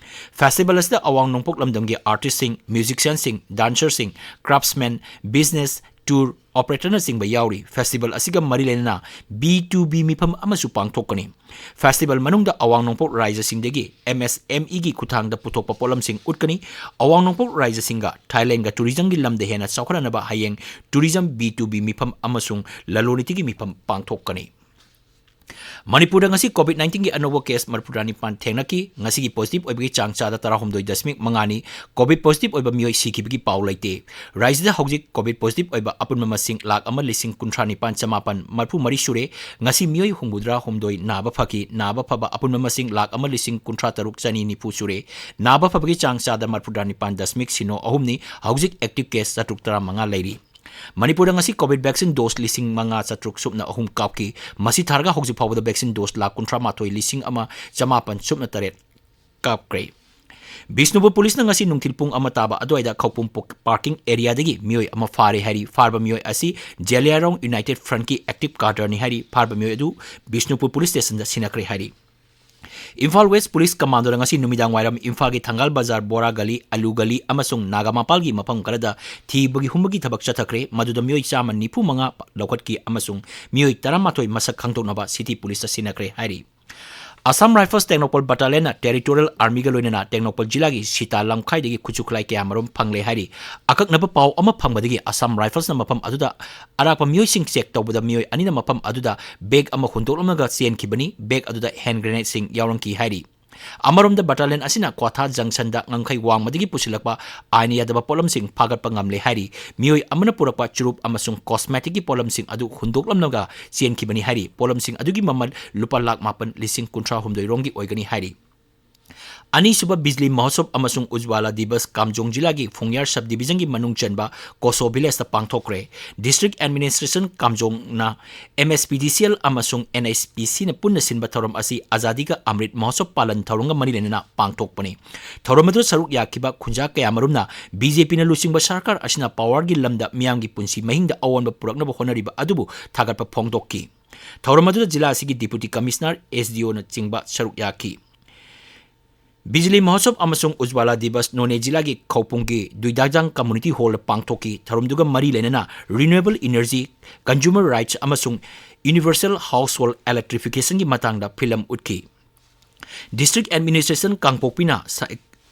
Festival ꯑꯁꯤꯗ ꯑꯋꯥꯡ ꯅꯣꯡꯄꯣꯛ ꯂꯝꯗꯝꯒꯤ artistꯁꯤꯡ, musicianꯁꯤꯡ, dancerꯁꯤꯡ, craftsman, business, tour operatorꯅꯆꯤꯡꯕ ꯌꯥꯎꯔꯤ꯫ Festival ꯑꯁꯤꯒ ꯃꯔꯤ ꯂꯩꯅꯅ B two B ꯃꯤꯐꯝ ꯑꯃꯁꯨ ꯄꯥꯡꯊꯣꯛꯀꯅꯤ꯫ Festival ꯃꯅꯨꯡꯗ ꯑꯋꯥꯡ ꯅꯣꯡꯄꯣꯛ ꯔꯥꯖ꯭ꯌꯁꯤꯡꯗꯒꯤ M S M Eꯒꯤ ꯈꯨꯠꯊꯥꯡꯗ ꯄꯨꯊꯣꯛꯄ ꯄꯣꯠꯂꯝꯁꯤꯡ ꯎꯠꯀꯅꯤ꯫ ꯑꯋꯥꯡ ꯅꯣꯡꯄꯣꯛ ꯔꯥꯖ꯭ꯌꯁꯤꯡꯒ Thailandꯒ tourismꯒꯤ ꯂꯝꯗ ꯍꯦꯟꯅ ꯆꯥꯎꯈꯠꯍꯟꯅꯕ ꯍꯌꯦꯡ Tourism B two B ꯃꯤꯐꯝ ꯑꯃꯁꯨꯡ ꯂꯂꯣꯟ ꯏꯇꯤꯛꯀꯤ ꯃꯤꯐꯝ ꯄꯥꯡꯊꯣꯛꯀꯅꯤ꯫ ꯃꯅꯤꯄꯨꯔꯗ ꯉꯁꯤ COVID nineteenꯒꯤ ꯑꯅꯧꯕ case ꯃꯔꯤꯐꯨꯇꯔꯥꯅꯤꯄꯥꯟ ꯊꯦꯡꯅꯈꯤ꯫ ꯉꯁꯤꯒꯤ positive ꯑꯣꯏꯕꯒꯤ ꯆꯥꯡ ꯆꯥꯗ ꯇꯔꯥꯍꯨꯝꯗꯣꯏ ꯗꯁꯃꯤꯛ ꯃꯉꯥꯅꯤ꯫ COVID positive ꯑꯣꯏꯕ ꯃꯤꯑꯣꯏ ꯁꯤꯈꯤꯕꯒꯤ ꯄꯥꯎ ꯂꯩꯇꯦ꯫ ꯔꯥꯖ꯭ꯌꯗ ꯍꯧꯖꯤꯛ COVID positive ꯑꯣꯏꯕ ꯑꯄꯨꯟꯕ ꯃꯁꯤꯡ ꯂꯥꯈ ꯑꯃ ꯂꯤꯁꯤꯡ ꯀꯨꯟꯊ꯭ꯔꯥ ꯅꯤꯄꯥꯟ ꯆꯃꯥꯄꯟ ꯃꯔꯤꯐꯨ ꯃꯔꯤ ꯁꯨꯔꯦ꯫ ꯉꯁꯤ ꯃꯤꯑꯣꯏ ꯍꯨꯝꯐꯨꯇꯔꯥ ꯍꯨꯝꯗꯣꯏ ꯅꯥꯕ ꯐꯈꯤ꯫ ꯅꯥꯕ ꯐꯕ ꯑꯄꯨꯟꯕ ꯃꯁꯤꯡ ꯂꯥꯈ ꯑꯃ ꯂꯤꯁꯤꯡ ꯀꯨꯟꯊ꯭ꯔꯥ ꯇꯔꯨꯛ ꯆꯅꯤ ꯅꯤꯐꯨ ꯁꯨꯔꯦ꯫ ꯅꯥꯕ ꯐꯕꯒꯤ ꯆꯥꯡ ꯆꯥꯗ ꯃꯔꯤꯐꯨꯇꯔꯥꯅꯤꯄꯥꯟ ꯗꯁꯃꯤꯛ ꯁꯤꯅꯣ ꯑꯍꯨꯝꯅꯤ꯫ ꯍꯧꯖꯤꯛ active case ꯆꯥꯇ꯭ꯔꯨꯛ ꯇꯔꯥꯃꯉꯥ ꯂꯩꯔꯤ꯫ ꯃꯅꯤꯄꯨꯔꯗ ꯉꯁꯤ COVID vaccine dose ꯂꯤꯁꯤꯡ ꯃꯉꯥ ꯆꯥꯇ꯭ꯔꯨꯛ ꯁꯨꯞꯅ ꯑꯍꯨꯝ ꯀꯥꯞꯈꯤ꯫ ꯃꯁꯤ ꯊꯥꯔꯒ ꯍꯧꯖꯤꯛ ꯐꯥꯎꯕꯗ vaccine dose ꯂꯥꯈ ꯀꯨꯟꯊ꯭ꯔꯥ ꯃꯥꯊꯣꯏ ꯂꯤꯁꯤꯡ ꯑꯃ ꯆꯃꯥꯄꯟ ꯁꯨꯞꯅ ꯇꯔꯦꯠ ꯀꯥꯞꯈ꯭ꯔꯦ꯫ ꯕꯤꯁꯅꯨꯄꯨꯔ ꯄꯨꯂꯤꯁꯅ ꯉꯁꯤ ꯅꯨꯡꯊꯤꯜ ꯄꯨꯡ ꯑꯃ ꯇꯥꯕ ꯑꯗꯨꯋꯥꯏꯗ ꯈꯧꯄꯨꯝ ꯄꯣ-, parking areaꯗꯒꯤ ꯃꯤꯑꯣꯏ ꯑꯃ ꯐꯥꯔꯦ ꯍꯥꯏꯔꯤ꯫ ꯐꯥꯔꯕ ꯃꯤꯑꯣꯏ ꯑꯁꯤ ꯖꯦꯂꯤꯌꯥꯡꯔꯣꯡ United Frontꯀꯤ active cadreꯅꯤ ꯍꯥꯏꯔꯤ꯫ ꯐꯥꯔꯕ ꯃꯤꯑꯣꯏ ꯑꯗꯨ ꯕꯤꯁꯅꯨꯄꯨꯔ ꯄꯨꯂꯤꯁ ꯁ꯭ꯇꯦꯁꯟꯗ ꯁꯤꯟꯅꯈ꯭ꯔꯦ ꯍꯥꯏꯔꯤ꯫ ꯏꯝꯐꯥꯜ ꯋꯦꯁ ꯄꯨꯂꯤꯁ ꯀꯃꯥꯟꯗꯣꯅ ꯉꯁꯤ ꯅꯨꯃꯤꯗꯥꯡ ꯋꯥꯏꯔꯝ ꯏꯝꯐꯥꯜꯒꯤ ꯊꯪꯒꯥꯜ ꯕꯖꯥꯔ, ꯕꯣꯔꯥ ꯒꯂꯤ, ꯑꯂꯨ ꯒꯂꯤ ꯑꯃꯁꯨꯡ ꯅꯥꯒꯥꯃꯄꯥꯜꯒꯤ ꯃꯐꯝ ꯈꯔꯗ ꯊꯤꯕꯒꯤ ꯍꯨꯝꯕꯒꯤ ꯊꯕꯛ ꯆꯠꯊꯈ꯭ꯔꯦ꯫ ꯃꯗꯨꯗ ꯃꯤꯑꯣꯏ ꯆꯥꯝꯃ ꯅꯤꯐꯨ ꯃꯉꯥ ꯂꯧꯈꯠꯈꯤ ꯑꯃꯁꯨꯡ ꯃꯤꯑꯣꯏ ꯇꯔꯥꯃꯥꯊꯣꯏ ꯃꯁꯛ ꯈꯪꯗꯣꯛꯅꯕ city ꯄꯨꯂꯤꯁꯇ ꯁꯤꯟꯅꯈ꯭ꯔꯦ ꯍꯥꯏꯔꯤ꯫ ꯑꯁꯥꯝ ꯔꯥꯏꯐꯜꯁ ꯇꯦꯡꯅꯧꯄꯜ ꯕꯠꯇꯥꯂꯤꯌꯟꯅ territorial armyꯒ ꯂꯣꯏꯅꯅ ꯇꯦꯡꯅꯧꯄꯜ ꯖꯤꯂꯥꯒꯤ ꯁꯤꯇꯥ ꯂꯝꯈꯥꯏꯗꯒꯤ ꯈꯨꯠꯁꯨ ꯈꯨꯠꯂꯥꯏ ꯀꯌꯥꯃꯔꯨꯝ ꯐꯪꯂꯦ ꯍꯥꯏꯔꯤ꯫ ꯑꯀꯛꯅꯕ ꯄꯥꯎ ꯑꯃ ꯐꯪꯕꯗꯒꯤ ꯑꯁꯥꯝ ꯔꯥꯏꯐꯜꯁꯅ ꯃꯐꯝ ꯑꯗꯨꯗ ꯑꯔꯥꯛꯄ ꯃꯤꯑꯣꯏꯁꯤꯡ check ꯇꯧꯕꯗ ꯃꯤꯑꯣꯏ ꯑꯅꯤꯅ ꯃꯐꯝ ꯑꯗꯨꯗ bag ꯑꯃ ꯍꯨꯟꯗꯣꯛꯂꯝꯂꯒ ꯆꯦꯟꯈꯤꯕꯅꯤ꯫ Bag ꯑꯗꯨꯗ hand grenadeꯁꯤꯡ ꯌꯥꯎꯔꯝꯈꯤ ꯍꯥꯏꯔꯤ꯫ ꯑꯃꯔꯣꯝꯗ ꯕꯠꯇꯥꯂꯤꯌꯟ ꯑꯁꯤꯅ ꯀ꯭ꯋꯥꯊꯥ ꯖꯪꯁꯟꯗ ꯉꯝꯈꯩ ꯋꯥꯡꯃꯗꯒꯤ ꯄꯨꯁꯤꯜꯂꯛꯄ ꯑꯥꯏꯟ ꯌꯥꯗꯕ ꯄꯣꯠꯂꯝꯁꯤꯡ ꯐꯥꯒꯠꯄ ꯉꯝꯂꯦ ꯍꯥꯏꯔꯤ꯫ ꯃꯤꯑꯣꯏ ꯑꯃꯅ ꯄꯨꯔꯛꯄ ꯆꯨꯔꯨꯞ ꯑꯃꯁꯨꯡ cosmeticꯀꯤ ꯄꯣꯠꯂꯝꯁꯤꯡ ꯑꯗꯨ ꯍꯨꯟꯗꯣꯛꯂꯝꯂꯒ ꯆꯦꯟꯈꯤꯕꯅꯤ ꯍꯥꯏꯔꯤ꯫ ꯄꯣꯠꯂꯝꯁꯤꯡ ꯑꯗꯨꯒꯤ ꯃꯃꯜ ꯂꯨꯄꯥ ꯂꯥꯈ ꯃꯥꯄꯟ ꯂꯤꯁꯤꯡ ꯀꯨꯟꯊ꯭ꯔꯥ ꯍꯨꯝꯗꯣꯏ ꯔꯣꯝꯒꯤ ꯑꯣꯏꯒꯅꯤ ꯍꯥꯏꯔꯤ꯫ ꯑꯅꯤꯁꯨꯕ ꯕꯤꯖꯂꯤ ꯃꯍꯣꯠꯁꯕ ꯑꯃꯁꯨꯡ ꯎꯖꯋꯥꯂꯥ ꯗꯤꯕꯁ ꯀꯥꯝꯖꯣꯡ ꯖꯤꯂꯥꯒꯤ ꯐꯨꯡꯌꯥꯔ sub divisionꯒꯤ ꯃꯅꯨꯡ ꯆꯟꯕ ꯀꯣꯁꯣ villageꯇ ꯄꯥꯡꯊꯣꯛꯈ꯭ꯔꯦ꯫ District administration ꯀꯥꯝꯖꯣꯡꯅ MSPDCL ꯑꯃꯁꯨꯡ NHPCꯅ ꯄꯨꯟꯅ ꯁꯤꯟꯕ ꯊꯧꯔꯝ ꯑꯁꯤ ꯑꯖꯥꯗꯤ ꯀꯥ ꯑꯃ꯭ꯔꯤꯠ ꯃꯍꯣꯠꯁꯕ ꯄꯥꯂꯟ ꯊꯧꯔꯝꯒ ꯃꯔꯤ ꯂꯩꯅꯅ ꯄꯥꯡꯊꯣꯛꯄꯅꯤ꯫ ꯊꯧꯔꯝ ꯑꯗꯨꯗ ꯁꯔꯨꯛ ꯌꯥꯈꯤꯕ ꯈꯨꯟꯖꯥ ꯀꯌꯥꯃꯔꯨꯝꯅ BJPꯅ ꯂꯨꯆꯤꯡꯕ ꯁꯔꯀꯥꯔ ꯑꯁꯤꯅ powerꯒꯤ ꯂꯝꯗ ꯃꯤꯌꯥꯝꯒꯤ ꯄꯨꯟꯁꯤ ꯃꯍꯤꯡꯗ ꯑꯑꯣꯟꯕ ꯄꯨꯔꯛꯅꯕ ꯍꯣꯠꯅꯔꯤꯕ ꯑꯗꯨꯕꯨ ꯊꯥꯒꯠꯄ ꯐꯣꯡꯗꯣꯛꯈꯤ꯫ ꯊꯧꯔꯝ ꯑꯗꯨꯗ ꯖꯤꯂꯥ ꯑꯁꯤꯒꯤ Deputy Commissioner, SDOꯅꯆꯤꯡꯕ ꯁꯔꯨꯛ ꯌꯥꯈꯤ꯫ ꯕꯤꯖꯂꯤ ꯃꯍꯣꯠꯁꯕ ꯑꯃꯁꯨꯡ ꯎꯖꯋꯥꯂꯥ ꯗꯤꯕꯁ ꯅꯣꯅꯦ ꯖꯤꯂꯥꯒꯤ ꯈꯧꯄꯨꯝꯒꯤ ꯗꯨꯏꯗꯥꯖꯥꯡ Community Hallꯗ ꯄꯥꯡꯊꯣꯛꯈꯤ꯫ ꯊꯧꯔꯝꯗꯨꯒ ꯃꯔꯤ ꯂꯩꯅꯅ renewable energy, consumer rights ꯑꯃꯁꯨꯡ universal household electrificationꯒꯤ ꯃꯇꯥꯡꯗ film ꯎꯠꯈꯤ꯫ District administration ꯀꯥꯡꯄꯣꯛꯄꯤꯅ ꯁ-,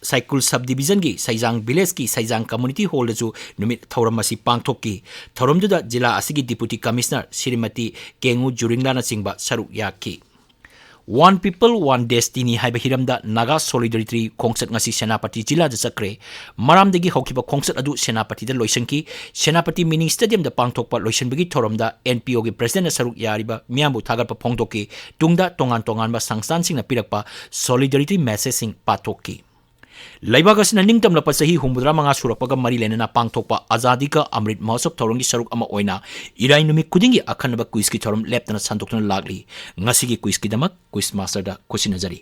ꯁꯥꯏꯀꯨꯜ ꯁꯕ ꯗꯤꯕꯤꯖꯟꯒꯤ ꯁꯩꯖꯥꯡ ꯚꯤꯂꯦꯖꯀꯤ ꯁꯩꯖꯥꯡ ꯀꯝꯃꯨꯅꯤꯇꯤ ꯍꯣꯜꯗꯁꯨ ꯅꯨꯃꯤꯠ ꯊꯧꯔꯝ ꯑꯁꯤ ꯄꯥꯡꯊꯣꯛꯈꯤ꯫ ꯊꯧꯔꯝꯗꯨꯗ ꯖꯤꯂꯥ ꯑꯁꯤꯒꯤ ꯗꯤꯄꯨꯇꯤ ꯀꯃꯤꯁꯅꯔ ꯁ꯭ꯔꯤꯃꯇꯤ ꯀꯦꯡꯉꯨ ꯖꯨꯔꯤꯡꯂꯥꯅꯆꯤꯡꯕ ꯁꯔꯨꯛ ꯌꯥꯈꯤ꯫ One People, One Destiny ꯍꯥꯏꯕ ꯍꯤꯔꯝꯗ ꯅꯥꯒꯥ ꯁꯣꯂꯤꯗꯥꯔꯤꯇꯤ ꯈꯣꯡꯆꯠ ꯉꯁꯤ ꯁꯦꯅꯥꯄꯇꯤ ꯖꯤꯂꯥꯗ ꯆꯠꯈ꯭ꯔꯦ꯫ ꯃꯔꯥꯝꯗꯒꯤ ꯍꯧꯈꯤꯕ ꯈꯣꯡꯆꯠ ꯑꯗꯨ ꯁꯦꯅꯥꯄꯇꯤꯗ ꯂꯣꯏꯁꯤꯟꯈꯤ꯫ ꯁꯦꯅꯥꯄꯇꯤ ꯃꯤꯅꯤ ꯁ꯭ꯇꯦꯗꯤꯌꯝꯗ ꯄꯥꯡꯊꯣꯛꯄ ꯂꯣꯏꯁꯤꯟꯕꯒꯤ ꯊꯧꯔꯝꯗ ꯑꯦꯟ ꯄꯤ ꯑꯣꯒꯤ ꯄ꯭ꯔꯁꯤꯗꯦꯟꯅ ꯁꯔꯨꯛ ꯌꯥꯔꯤꯕ ꯃꯤꯌꯥꯝꯕꯨ ꯊꯥꯒꯠꯄ ꯐꯣꯡꯗꯣꯛꯈꯤ꯫ ꯇꯨꯡꯗ ꯇꯣꯉꯥꯟ ꯇꯣꯉꯥꯟꯕ ꯁꯪꯁꯊꯥꯟꯁꯤꯡꯅ ꯄꯤꯔꯛꯄ ꯁꯣꯂꯤꯗꯥꯔꯤꯇꯤ ꯃꯦꯁꯦꯖꯁꯤꯡ ꯄꯥꯊꯣꯛꯈꯤ꯫ ꯂꯩꯕꯥꯛ ꯑꯁꯤꯅ ꯅꯤꯡꯇꯝꯂꯛꯄ ꯆꯍꯤ ꯍꯨꯝꯐꯨꯇꯔꯥ ꯃꯉꯥ ꯁꯨꯔꯛꯄꯒ ꯃꯔꯤ ꯂꯩꯅꯅ ꯄꯥꯡꯊꯣꯛꯄ ꯑꯖꯥꯗꯤ ꯀꯥ ꯑꯃ꯭ꯔꯤꯠ ꯃꯍꯣꯠꯁꯕ ꯊꯧꯔꯝꯒꯤ ꯁꯔꯨꯛ ꯑꯃ ꯑꯣꯏꯅ ꯏꯔꯥꯏ ꯅꯨꯃꯤꯠ ꯈꯨꯗꯤꯡꯒꯤ ꯑꯈꯟꯅꯕ ꯀ꯭ꯋꯤꯖꯀꯤ ꯊꯧꯔꯝ ꯂꯦꯞꯇꯅ ꯁꯟꯗꯣꯛꯇꯨꯅ ꯂꯥꯛꯂꯤ꯫ ꯉꯁꯤꯒꯤ ꯀ꯭ꯋꯤꯖꯀꯤꯗꯃꯛ ꯀ꯭ꯋꯤꯖ ꯃꯥꯁꯇꯔꯗ ꯈꯨꯠꯁꯤꯟꯅꯖꯔꯤ꯫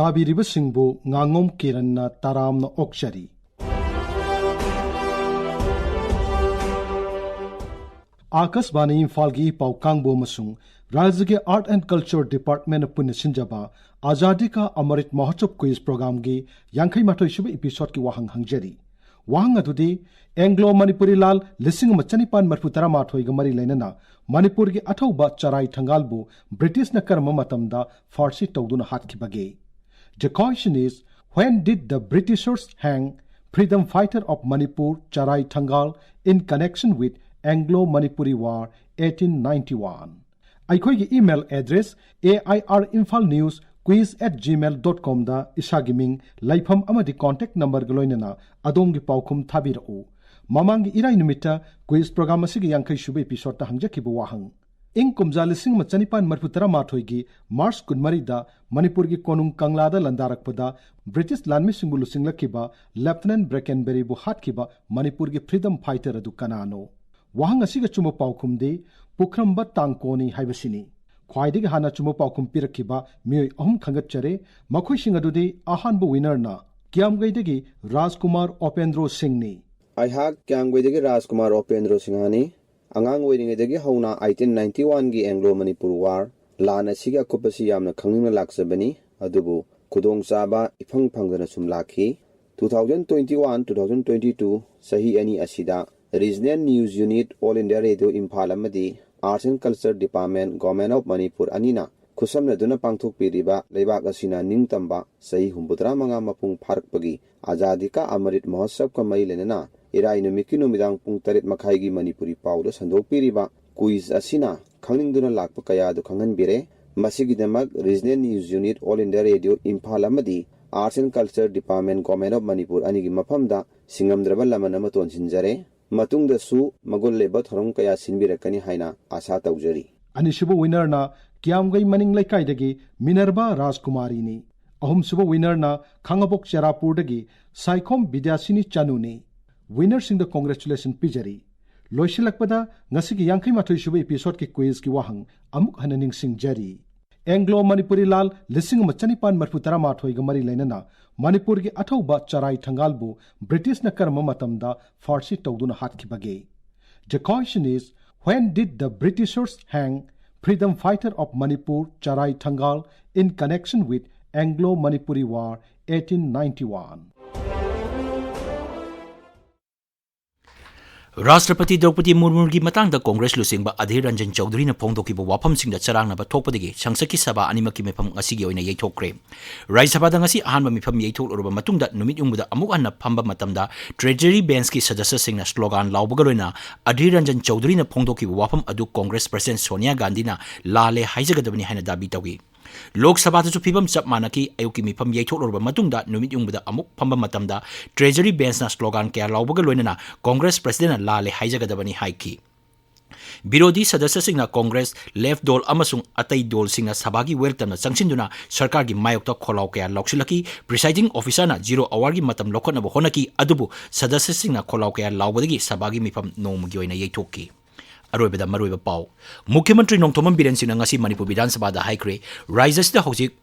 ꯇꯥꯕꯤꯔꯤꯕꯁꯤꯡꯕꯨ ꯉꯥꯉꯣꯝ ꯀꯤꯔꯟꯅ ꯇꯔꯥꯝꯅ ꯑꯣꯛꯆꯔꯤ꯫ ꯑꯥꯀꯥꯁꯕꯥꯅꯤ ꯏꯝꯐꯥꯜꯒꯤ ꯏ ꯄꯥꯎ ꯀꯥꯡꯕꯨ ꯑꯃꯁꯨꯡ ꯔꯥꯖ꯭ꯌꯒꯤ ꯑꯥꯔꯠ ꯑꯦꯟ ꯀꯜꯆꯔ ꯗꯤꯄꯥꯔꯠꯃꯦꯟꯅ ꯄꯨꯟꯅ ꯁꯤꯟꯖꯕ ꯑꯖꯥꯗꯤ ꯀꯥ ꯑꯃꯔꯤꯠ ꯃꯍꯣꯠꯁꯕ ꯀ꯭ꯋꯤꯖ ꯄ꯭ꯔꯣꯒ꯭ꯔꯥꯝꯒꯤ ꯌꯥꯡꯈꯩ ꯃꯥꯊꯣꯏ ꯁꯨꯕ ꯏꯄꯤꯁꯣꯗꯀꯤ ꯋꯥꯍꯪ ꯍꯪꯖꯔꯤ꯫ ꯋꯥꯍꯪ ꯑꯗꯨꯗꯤ, ꯑꯦꯡꯒ꯭ꯂꯣ ꯃꯅꯤꯄꯨꯔꯤ ꯂꯥꯟ ꯂꯤꯁꯤꯡ ꯑꯃ ꯆꯅꯤꯄꯥꯟ ꯃꯔꯤꯐꯨ ꯇꯔꯥꯃꯥꯊꯣꯏꯒ ꯃꯔꯤ ꯂꯩꯅꯅ ꯃꯅꯤꯄꯨꯔꯒꯤ ꯑꯊꯧꯕ ꯆꯔꯥꯏ ꯊꯪꯒꯥꯜꯕꯨ ꯕ꯭ꯔꯤꯇꯤꯁꯅ ꯀꯔꯝꯕ ꯃꯇꯝꯗ ꯐꯥꯔꯁꯤ ꯇꯧꯗꯨꯅ ꯍꯥꯠꯈꯤꯕꯒꯦ? The question is, when did the Britishers hang freedom fighter of Manipur, Charai Thangal, in connection with Anglo-Manipuri War eighteen ninety-one? ꯑꯩꯈꯣꯏꯒꯤ email address, A I R Imphal News Quiz at gmail dot com ꯗ ꯏꯁꯥꯒꯤ ꯃꯤꯡ, ꯂꯩꯐꯝ ꯑꯃꯗꯤ contact ꯅꯝꯕꯔꯒ ꯂꯣꯏꯅꯅ ꯑꯗꯣꯝꯒꯤ ꯄꯥꯎꯈꯨꯝ ꯊꯥꯕꯤꯔꯛꯎ꯫ ꯃꯃꯥꯡꯒꯤ ꯏꯔꯥꯏ ꯅꯨꯃꯤꯠꯇ ꯀ꯭ꯋꯤꯖ ꯄ꯭ꯔꯣꯒ꯭ꯔꯥꯝ ꯑꯁꯤꯒꯤ ꯌꯥꯡꯈꯩ ꯁꯨꯕ ꯏꯄꯤꯁꯣꯗꯇ ꯍꯪꯖꯈꯤꯕ ꯋꯥꯍꯪ꯫ ꯏꯪ ꯀꯨꯝꯖꯥ ꯂꯤꯁꯤꯡ ꯑꯃ ꯆꯅꯤꯄꯥꯟ ꯃꯔꯤꯐꯨ ꯇꯔꯥꯃꯥꯊꯣꯏꯒꯤ ꯃꯥꯔꯆ ꯀꯨꯟꯃꯔꯤꯗ ꯃꯅꯤꯄꯨꯔꯒꯤ ꯀꯣꯅꯨꯡ ꯀꯪꯂꯥꯗ ꯂꯥꯟꯗꯥꯔꯛꯄꯗ ꯕ꯭ꯔꯤꯇꯤꯁ ꯂꯥꯟꯃꯤꯁꯤꯡꯕꯨ ꯂꯨꯆꯤꯡꯂꯛꯈꯤꯕ ꯂꯦꯐꯇꯤꯅꯦꯟꯠ ꯕ꯭ꯔꯦꯀꯦꯟꯕꯦꯔꯤꯕꯨ ꯍꯥꯠꯈꯤꯕ ꯃꯅꯤꯄꯨꯔꯒꯤ ꯐ꯭ꯔꯤꯗꯝ ꯐꯥꯏꯇꯔ ꯑꯗꯨ ꯀꯅꯥꯅꯣ? ꯋꯥꯍꯪ ꯑꯁꯤꯒꯤ ꯑꯆꯨꯝꯕ ꯄꯥꯎꯈꯨꯝꯗꯤ ꯄꯨꯈ꯭ꯔꯝꯕ ꯇꯥꯡꯀꯣꯅꯤ ꯍꯥꯏꯕꯁꯤꯅꯤ꯫ ꯈ꯭ꯋꯥꯏꯗꯒꯤ ꯍꯥꯟꯅ ꯑꯆꯨꯝꯕ ꯄꯥꯎꯈꯨꯝ ꯄꯤꯔꯛꯈꯤꯕ ꯃꯤꯑꯣꯏ ꯑꯍꯨꯝ ꯈꯟꯒꯠꯆꯔꯦ꯫ ꯃꯈꯣꯏꯁꯤꯡ ꯑꯗꯨꯗꯤ, ꯑꯍꯥꯟꯕ ꯋꯤꯅꯔꯅ ꯀꯤꯌꯥꯝꯒꯩꯗꯒꯤ ꯔꯥꯖꯀꯨꯃꯥꯔ ꯑꯣꯄꯦꯟꯗ꯭ꯔꯣ ꯁꯤꯡꯅꯤ꯫ ꯑꯩꯍꯥꯛ ꯀꯤꯌꯥꯝꯒꯩꯗꯒꯤ ꯔꯥꯖꯀꯨꯃꯥꯔ ꯑꯣꯄꯦꯟꯗ꯭ꯔꯣ ꯁꯤꯡꯍꯥꯅꯤ꯫ ꯑꯉꯥꯡ ꯑꯣꯏꯔꯤꯉꯩꯗꯒꯤ ꯍꯧꯅ eighteen ninety-one ꯒꯤ ꯑꯦꯡꯒ꯭ꯂꯣ ꯃꯅꯤꯄꯨꯔ ꯋꯥꯔ, ꯂꯥꯟ ꯑꯁꯤꯒꯤ ꯑꯀꯨꯞꯄꯁꯤ ꯌꯥꯝꯅ ꯈꯪꯅꯤꯡꯅ ꯂꯥꯛꯆꯕꯅꯤ, ꯑꯗꯨꯕꯨ ꯈꯨꯗꯣꯡꯆꯥꯕ ꯏꯐꯪ ꯐꯪꯗꯅ ꯁꯨꯝ ꯂꯥꯛꯈꯤ꯫ Two thousand twenty-one, two thousand twenty-two ꯆꯍꯤ ꯑꯅꯤ ꯑꯁꯤꯗ Regional News Unit, All India Radio Imphal ꯑꯃꯗꯤ Arts and Culture Department, Government of Manipur ꯑꯅꯤꯅ ꯈꯨꯠꯁꯝꯅꯗꯨꯅ ꯄꯥꯡꯊꯣꯛꯄꯤꯔꯤꯕ ꯂꯩꯕꯥꯛ ꯑꯁꯤꯅ ꯅꯤꯡꯇꯝꯕ ꯆꯍꯤ ꯍꯨꯝꯐꯨꯇꯔꯥ ꯃꯉꯥ ꯃꯄꯨꯡ ꯐꯥꯔꯛꯄꯒꯤ ꯑꯖꯥꯗꯤ ꯀꯥ ꯑꯃꯔꯤꯠ ꯃꯍꯣꯠꯁꯕꯀ ꯃꯔꯤ ꯂꯩꯅꯅ ꯏꯔꯥꯏ ꯅꯨꯃꯤꯠꯀꯤ ꯅꯨꯃꯤꯗꯥꯡ ꯄꯨꯡ ꯇꯔꯦꯠ ꯃꯈꯥꯏꯒꯤ ꯃꯅꯤꯄꯨꯔꯤ ꯄꯥꯎꯗ ꯁꯟꯗꯣꯛꯄꯤꯔꯤꯕ quiz ꯑꯁꯤꯅ ꯈꯪꯅꯤꯡꯗꯨꯅ ꯂꯥꯛꯄ ꯀꯌꯥ ꯑꯗꯨ ꯈꯪꯍꯟꯕꯤꯔꯦ꯫ ꯃꯁꯤꯒꯤꯗꯃꯛ Regional News Unit, All India Radio Imphal ꯑꯃꯗꯤ Arts and Culture Department, Government of Manipur ꯑꯅꯤꯒꯤ ꯃꯐꯝꯗ ꯁꯤꯡꯉꯝꯗ꯭ꯔꯕ ꯂꯃꯟ ꯑꯃ ꯇꯣꯟꯁꯤꯟꯖꯔꯦ꯫ ꯃꯇꯨꯡꯗꯁꯨ ꯃꯒꯨꯟ ꯂꯩꯕ ꯊꯧꯔꯝ ꯀꯌꯥ ꯁꯤꯟꯕꯤꯔꯛꯀꯅꯤ ꯍꯥꯏꯅ ꯑꯥꯁꯥ ꯇꯧꯖꯔꯤ꯫ ꯑꯅꯤꯁꯨꯕ winnerꯅ ꯀꯤꯌꯥꯝꯒꯩ ꯃꯅꯤꯡ ꯂꯩꯀꯥꯏꯗꯒꯤ ꯃꯤꯅꯔꯕꯥ ꯔꯥꯖꯀꯨꯃꯥꯔꯤꯅꯤ꯫ ꯑꯍꯨꯝꯁꯨꯕ winnerꯅ ꯈꯥꯉꯕꯣꯛ ꯆꯦꯔꯥꯄꯨꯔꯗꯒꯤ ꯁꯥꯏꯈꯣꯝ ꯕꯤꯗ꯭ꯌꯥꯁꯤꯅꯤ ꯆꯅꯨꯅꯤ꯫ Winnerꯁꯤꯡꯗ congratulation ꯄꯤꯖꯔꯤ꯫ ꯂꯣꯏꯁꯤꯜꯂꯛꯄꯗ ꯉꯁꯤꯒꯤ ꯌꯥꯡꯈꯩ ꯃꯥꯊꯣꯏ ꯁꯨꯕ episodeꯀꯤ quizꯀꯤ ꯋꯥꯍꯪ ꯑꯃꯨꯛ ꯍꯟꯅ ꯅꯤꯡꯁꯤꯡꯖꯔꯤ꯫ Anglo Manipuri ꯂꯥꯟ ꯂꯤꯁꯤꯡ ꯑꯃ ꯆꯅꯤꯄꯥꯟ ꯃꯔꯤꯐꯨ ꯇꯔꯥꯃꯥꯊꯣꯏꯒ ꯃꯔꯤ ꯂꯩꯅꯅ ꯃꯅꯤꯄꯨꯔꯒꯤ ꯑꯊꯧꯕ ꯆꯔꯥꯏ ꯊꯪꯒꯥꯜꯕꯨ ꯕ꯭ꯔꯤꯇꯤꯁꯅ ꯀꯔꯝꯕ ꯃꯇꯝꯗ ꯐꯥꯔꯁꯤ ꯇꯧꯗꯨꯅ ꯍꯥꯠꯈꯤꯕꯒꯦ? The question is, when did the Britishers hang freedom fighter of Manipur, Charai Thangal, in connection with Anglo-Manipuri War eighteen ninety-one? ꯔꯥꯁꯇ꯭ꯔꯄꯇꯤ ꯗ꯭ꯔꯧꯄꯗꯤ ꯃꯨꯔꯃꯨꯒꯤ ꯃꯇꯥꯡꯗ ꯀꯣꯡꯒ꯭ꯔꯦꯁ ꯂꯨꯆꯤꯡꯕ ꯑꯙꯤꯔ ꯔꯟꯖꯟ ꯆꯧꯙꯨꯔꯤꯅ ꯐꯣꯡꯗꯣꯛꯈꯤꯕ ꯋꯥꯐꯝꯁꯤꯡꯗ ꯆꯔꯥꯡꯅꯕ ꯊꯣꯛꯄꯗꯒꯤ ꯁꯪꯁꯠꯀꯤ ꯁꯚꯥ ꯑꯅꯤꯃꯛꯀꯤ ꯃꯤꯐꯝ ꯉꯁꯤꯒꯤ ꯑꯣꯏꯅ ꯌꯩꯊꯣꯛꯈ꯭ꯔꯦ꯫ ꯔꯥꯖ꯭ꯌ ꯁꯚꯥꯗ ꯉꯁꯤ ꯑꯍꯥꯟꯕ ꯃꯤꯐꯝ ꯌꯩꯊꯣꯛꯂꯨꯔꯕ ꯃꯇꯨꯡꯗ ꯅꯨꯃꯤꯠ ꯌꯨꯡꯕꯗ ꯑꯃꯨꯛ ꯍꯟꯅ ꯐꯝꯕ ꯃꯇꯝꯗ ꯇ꯭ꯔꯦꯖꯔꯤ ꯕꯦꯟꯁꯀꯤ ꯁꯗꯁ꯭ꯌꯁꯤꯡꯅ ꯁ꯭ꯂꯣꯒꯥꯟ ꯂꯥꯎꯕꯒ ꯂꯣꯏꯅꯅ ꯑꯙꯤꯔ ꯔꯟꯖꯟ ꯆꯧꯙꯨꯔꯤꯅ ꯐꯣꯡꯗꯣꯛꯈꯤꯕ ꯋꯥꯐꯝ ꯑꯗꯨ ꯀꯣꯡꯒ꯭ꯔꯦꯁ ꯄ꯭ꯔꯁꯤꯗꯦꯟꯠ ꯁꯣꯅꯤꯌꯥ ꯒꯥꯟꯙꯤꯅ ꯂꯥꯜꯂꯦ ꯍꯥꯏꯖꯒꯗꯕꯅꯤ ꯍꯥꯏꯅ ꯗꯥꯕꯤ ꯇꯧꯏ꯫ ꯂꯣꯛ ꯁꯚꯥꯗꯁꯨ ꯐꯤꯕꯝ ꯆꯞ ꯃꯥꯟꯅꯈꯤ꯫ ꯑꯌꯨꯛꯀꯤ ꯃꯤꯐꯝ ꯌꯩꯊꯣꯛꯂꯨꯔꯕ ꯃꯇꯨꯡꯗ ꯅꯨꯃꯤꯠ ꯌꯨꯡꯕꯗ ꯑꯃꯨꯛ ꯐꯝꯕ ꯃꯇꯝꯗ ꯇ꯭ꯔꯦꯖꯔꯤ ꯕꯦꯟꯁꯅ ꯁ꯭ꯂꯣꯒꯥꯟ ꯀꯌꯥ ꯂꯥꯎꯕꯒ ꯂꯣꯏꯅꯅ ꯀꯣꯡꯒ꯭ꯔꯦꯁ ꯄ꯭ꯔꯁꯤꯗꯦꯟꯠꯅ ꯂꯥꯜꯂꯦ ꯍꯥꯏꯖꯒꯗꯕꯅꯤ ꯍꯥꯏꯈꯤ꯫ ꯕꯤꯔꯣꯙꯤ ꯁꯗꯁ꯭ꯌꯁꯤꯡꯅ ꯀꯣꯡꯒ꯭ꯔꯦꯁ, ꯂꯦꯐ ꯗꯣꯜ ꯑꯃꯁꯨꯡ ꯑꯇꯩ ꯗꯣꯜꯁꯤꯡꯅ ꯁꯚꯥꯒꯤ ꯋꯦꯜꯀꯝꯗ ꯆꯪꯁꯤꯟꯗꯨꯅ ꯁꯔꯀꯥꯔꯒꯤ ꯃꯥꯌꯣꯛꯇ ꯈꯣꯜꯂꯥꯎ ꯀꯌꯥ ꯂꯥꯎꯁꯤꯜꯂꯛꯈꯤ꯫ ꯄ꯭ꯔꯤꯁꯥꯏꯗꯤꯡ ꯑꯣꯐꯤꯁꯥꯔꯅ ꯖꯤꯔꯣ ꯑꯋꯥꯔꯒꯤ ꯃꯇꯝ ꯂꯧꯈꯠꯅꯕ ꯍꯣꯠꯅꯈꯤ, ꯑꯗꯨꯕꯨ ꯁꯗꯁ꯭ꯌꯁꯤꯡꯅ ꯈꯣꯜꯂꯥꯎ ꯀꯌꯥ ꯂꯥꯎꯕꯗꯒꯤ ꯁꯚꯥꯒꯤ ꯃꯤꯐꯝ ꯅꯣꯡꯃꯒꯤ ꯑꯣꯏꯅ ꯌꯩꯊꯣꯛꯈꯤ꯫ ꯑꯔꯣꯏꯕꯗ ꯃꯔꯨꯑꯣꯏꯕ ꯄꯥꯎ꯫ ꯃꯨꯈ꯭ꯌ ꯃꯟꯇ꯭ꯔꯤ ꯅꯣꯡꯊꯣꯝꯕꯝ ꯕꯤꯔꯦꯟ ꯁꯤꯡꯅ ꯉꯁꯤ ꯃꯅꯤꯄꯨꯔ ꯕꯤꯙꯥꯟ ꯁꯚꯥꯗ ꯍꯥꯏꯈ꯭ꯔꯦ, ꯔꯥꯖ꯭ꯌ ꯑꯁꯤꯗ ꯍꯧꯖꯤꯛ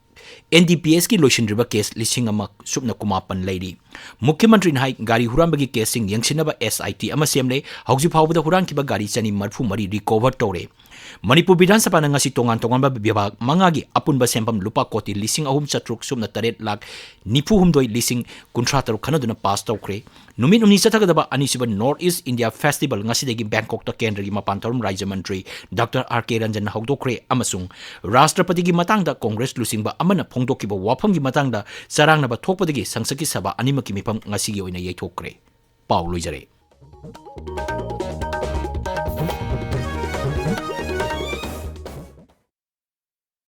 ꯑꯦꯟ ꯗꯤ ꯄꯤ ꯑꯦꯁꯀꯤ ꯂꯣꯏꯁꯤꯟꯗ꯭ꯔꯤꯕ ꯀꯦꯁ ꯂꯤꯁꯤꯡ ꯑꯃ ꯁꯨꯞꯅ ꯀꯨꯟꯃꯥꯄꯟ ꯂꯩꯔꯤ꯫ ꯃꯨꯈ꯭ꯌ ꯃꯟꯇ꯭ꯔꯤꯅ ꯍꯥꯏ, ꯒꯥꯔꯤ ꯍꯨꯔꯥꯟꯕꯒꯤ ꯀꯦꯁꯁꯤꯡ ꯌꯦꯡꯁꯤꯟꯅꯕ ꯑꯦꯁ ꯑꯥꯏ ꯇꯤ ꯑꯃ ꯁꯦꯝꯂꯦ꯫ ꯍꯧꯖꯤꯛ ꯐꯥꯎꯕꯗ ꯍꯨꯔꯥꯟꯈꯤꯕ ꯒꯥꯔꯤ ꯆꯅꯤ ꯃꯔꯤꯐꯨ ꯃꯔꯤ ꯔꯤꯀꯣꯚꯔ ꯇꯧꯔꯦ꯫ ꯃꯅꯤꯄꯨꯔ ꯕꯤꯙꯥꯟ ꯁꯚꯥꯅ ꯉꯁꯤ ꯇꯣꯉꯥꯟ ꯇꯣꯉꯥꯟꯕ ꯕꯤꯚꯥꯒ ꯃꯉꯥꯒꯤ ꯑꯄꯨꯟꯕ ꯁꯦꯟꯐꯝ ꯂꯨꯄꯥ ꯀꯣꯇꯤ ꯂꯤꯁꯤꯡ ꯑꯍꯨꯝ ꯆꯥꯇ꯭ꯔꯨꯛ ꯁꯨꯞꯅ ꯇꯔꯦꯠ ꯂꯥꯈ ꯅꯤꯐꯨ ꯍꯨꯝꯗꯣꯏ ꯂꯤꯁꯤꯡ ꯀꯨꯟꯊ꯭ꯔꯥ ꯇꯔꯨꯛ ꯈꯟꯅꯗꯨꯅ ꯄꯥꯁ ꯇꯧꯈ꯭ꯔꯦ꯫ ꯅꯨꯃꯤꯠ ꯍꯨꯝꯅꯤ ꯆꯠꯊꯒꯗꯕ ꯑꯅꯤꯁꯨꯕ ꯅꯣꯔꯠ ꯏꯁ ꯏꯟꯗꯤꯌꯥ ꯐꯦꯁꯇꯤꯚꯦꯜ ꯉꯁꯤꯗꯒꯤ ꯕꯦꯡꯀꯣꯛꯇ ꯀꯦꯟꯗ꯭ꯔꯒꯤ ꯃꯄꯥꯟ ꯊꯧꯔꯝ ꯔꯥꯖ꯭ꯌ ꯃꯟꯇ꯭ꯔꯤ ꯗꯥꯛꯇꯔ ꯑꯥꯔ ꯀꯦ ꯔꯟꯖꯟꯅ ꯍꯧꯗꯣꯛꯈ꯭ꯔꯦ ꯑꯃꯁꯨꯡ ꯔꯥꯁꯇ꯭ꯔꯄꯇꯤꯒꯤ ꯃꯇꯥꯡꯗ ꯀꯣꯡꯒ꯭ꯔꯦꯁ ꯂꯨꯆꯤꯡꯕ ꯑꯃꯅ ꯐꯣꯡꯗꯣꯛꯈꯤꯕ ꯋꯥꯐꯝꯒꯤ ꯃꯇꯥꯡꯗ ꯆꯔꯥꯡꯅꯕ ꯊꯣꯛꯄꯗꯒꯤ ꯁꯪꯁꯠꯀꯤ ꯁꯚꯥ ꯑꯅꯤꯃꯛꯀꯤ ꯃꯤꯐꯝ ꯉꯁꯤꯒꯤ ꯑꯣꯏꯅ ꯌꯩꯊꯣꯛꯈ꯭ꯔꯦ꯫ ꯄꯥꯎ ꯂꯣꯏꯖꯔꯦ꯫